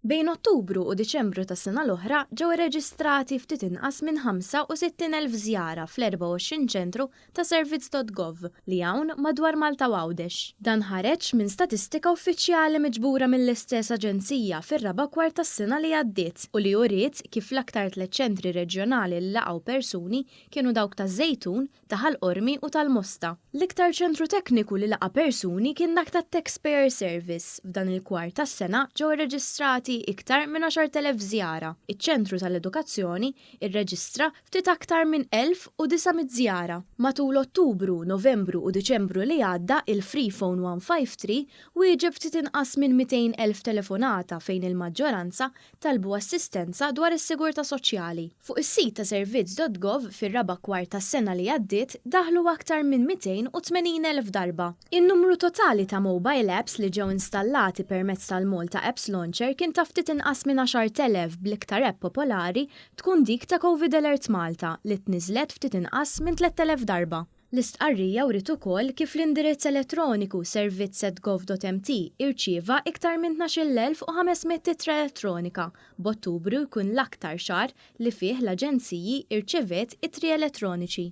Bejn Ottubru u Diċembru tas-sena l-oħra ġew irreġistrati ftit inqas minn 65,000 żjara fl-24 ċentru ta' servizz.gov li hawn madwar Malta u Għawdex. Dan ħareġ minn statistika uffiċjali miġbura mill-istess aġenzija fir-raba' kwart tas-sena li għaddiet u li uriet kif l-aktar tlett ċentri reġjonali li laqgħu persuni kienu dawk taż-Żejtun, ta' Ħal Qormi u tal-Mosta. L-iktar ċentru tekniku li laqa' persuni kien dak tat-Taxpayer Service. F'dan il-kwart tas-sena ġew irreġistrati iktar minn 10,000 żjara. Iċ-ċentru tal-edukazzjoni rreġistra ftit aktar minn 1,900 żjara. Matul Ottubru, Novembru u Diċembru li għadda il-Freephone 153 wieġeb ftit inqas minn 200,000 telefonata fejn il-maġġoranza talbu assistenza dwar is-sigurtà soċjali. Fuq is-sit ta' servizz.gov fir-raba' kwart tas-sena li għaddiet daħlu aktar minn 280,000 darba. In-numru totali ta' mobile apps li ġew installati permezz tal-Malta Apps Launcher kien ta' ftit inqas minn 10,000 bl-iktar app popolari tkun dik ta' Covid Alert Malta li tniżżlet ftit inqas minn 3,000 darba. L-istqarrija wriet ukoll kif l-indirizz elettroniku servizz@gov.mt irċieva iktar minn 12,500 ittra elettronika, b'Ottubru jkun l-aktar xahar li fih l-aġenziji irċeviet ittri elettroniċi.